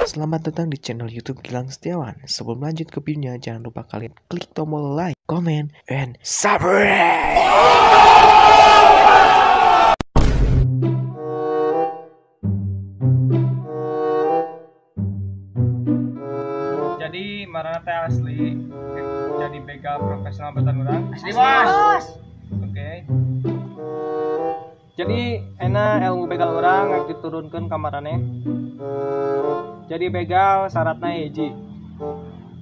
Selamat datang di channel YouTube Gilang Setiawan. Sebelum lanjut ke videonya, jangan lupa kalian klik tombol like, comment, and subscribe. Jadi marana teh asli jadi begal profesional betan urang. Asli bos. Oke. Jadi enak ilmu begal urang rek diturunkeun ka maraneh. Jadi begal syaratna hiji.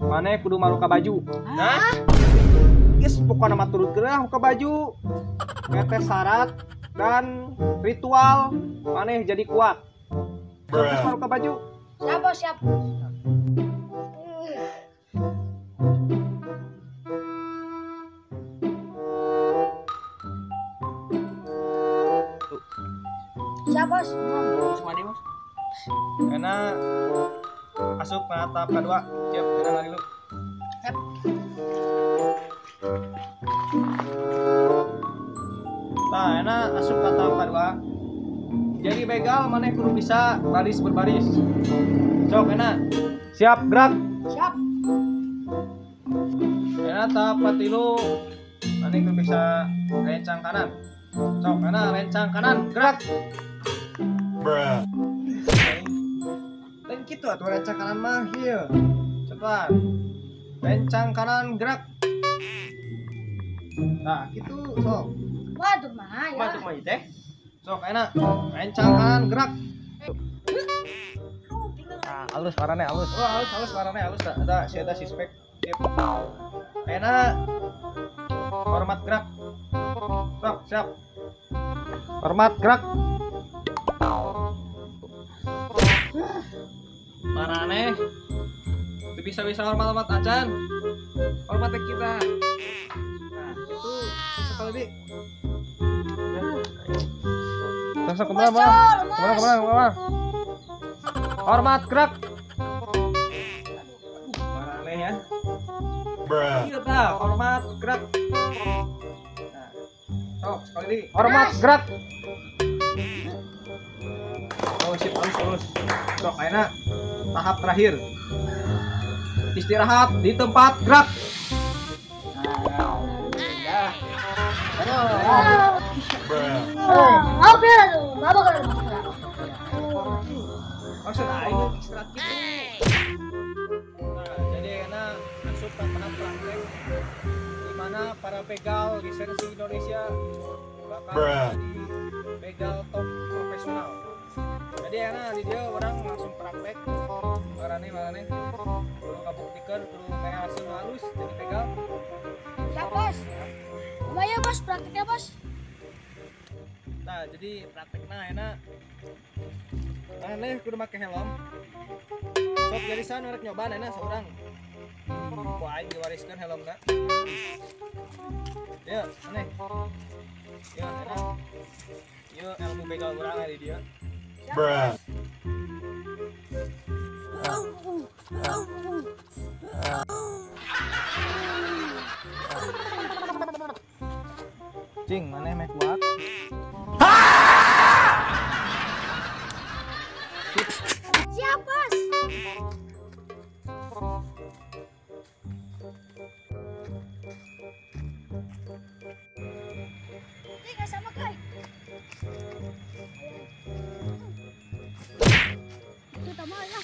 Maneh kudu maruka baju. Hah? Geus pokona mah turunkeun lah ka baju. Eta syarat dan ritual maneh jadi kuat. Terus maruka baju. Siap bos, siap. Siap bos. Semua bos. Karena asup ke tahap kedua. Siap, kita lari dulu. Siap. Nah, enak asup ke tahap kedua. Jadi begal maneh kudu bisa baris berbaris. Sok enak. Siap gerak. Siap. Enak tahap katilu maneh kudu bisa lencang kanan. Sok enak lencang kanan gerak. Bruh. Dan gitu atuh lencang kanan mah ieu. Cepat. Lencang kanan gerak. Nah, gitu sok. Waduh mah ya. Waduh mah teh. Sok enak. Lencang kanan gerak. Nah, halus warnanya halus. Oh, halus halus warnanya halus. Ada si eta suspek. Sip. Enak. Hormat gerak. Sok, siap. Hormat gerak. Maraneh bisa-bisa hormat-hormat acan. Hormatnya kita. Nah, itu sekali lebih. Langsung kemana, Bang? Kemana, kemana, kemana? Hormat gerak. Maraneh ya. Iya dah, hormat gerak. Nah, sok sekali lagi. Hormat gerak. Oh, sip, halus, halus. Sok, enak. Tahap terakhir. Istirahat di tempat gerak. Maksud aing istirahat gitu. Nah, jadi enak masuk ke tahap praktek di mana para begal lisensi Indonesia bakal jadi begal top profesional. Jadi enak di dia orang langsung praktek. Marane kudu kabuktikan kudu kayak hasil halus jadi begal. Siap bos. Lumayan bos prakteknya bos. Nah, jadi praktekna enak. Aneh kudu make helm. Sok jadi sana rek nyobaan enak seorang. Ku aing diwariskeun helmna. Ya, aneh. Ya, enak. Ya, ilmu begal urang di dia. Bruh. Cing, maneh meh kuat. Siap, bos. Ini nggak sama, Kai. Itu tambah ya.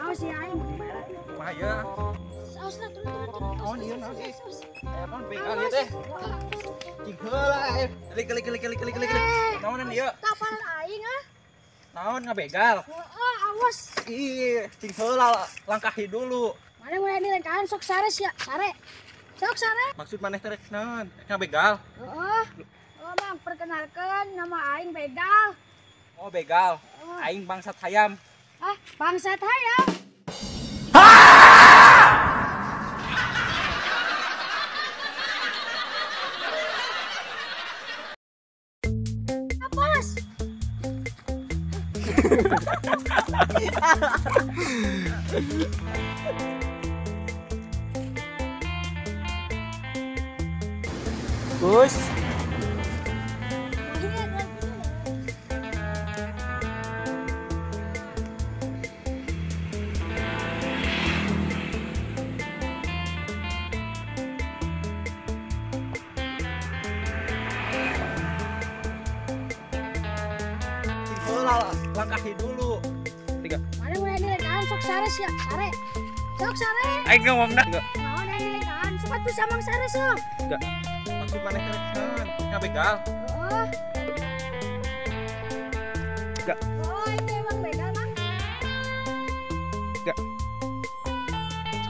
Awas ya aing. Bahaya. Awas lah, turun turun turun. Naon ieu naon sih? Aya naon begal ieu teh? Cing heula eh. Klik klik klik klik klik klik. Naonan ieu? Kapal aing ah. Naon ngabegal? Heeh, awas. Ih, cing heula langkahi dulu. Mana mulai ini sok sare sia, sare. Sok sare. Maksud maneh teh rek naon? Ngabegal? Heeh. Oh, Bang, perkenalkan nama aing Begal. Oh, begal. Aing bangsat hayam. Ah, bangsat hayam. Gus. Langkahi dulu. 3. Mana mulai nilaikan sok sare siap sare. Sok sare. Aing ngomong dah. Enggak. Naon yang nilaikan sok atuh samang sare sok. Enggak. Maksud maneh kerek ngabegal? Heeh. Enggak. Oh, itu emang begal, Mang. Enggak.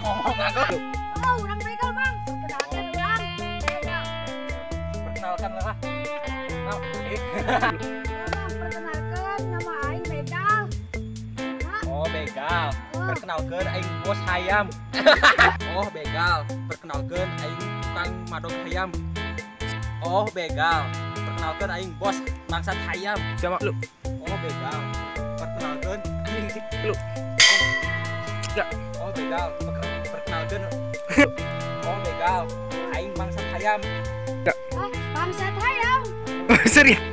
Ngomong aku. Oh, urang begal, Mang. Perkenalkan urang. Begal. Perkenalkan lah. Nah, Perkenalkan nama aing begal. Oh, begal. Perkenalkan aing bos hayam. Oh, begal. Perkenalkan aing tukang madog hayam. Oh, begal. Perkenalkan aing bos bangsat hayam. Siapa lu? Oh, begal. Perkenalkan aing lu. Enggak. Oh, begal. Perkenalkan. Oh, begal. Aing bangsat hayam. Enggak. Ah, bangsat hayam. Serius.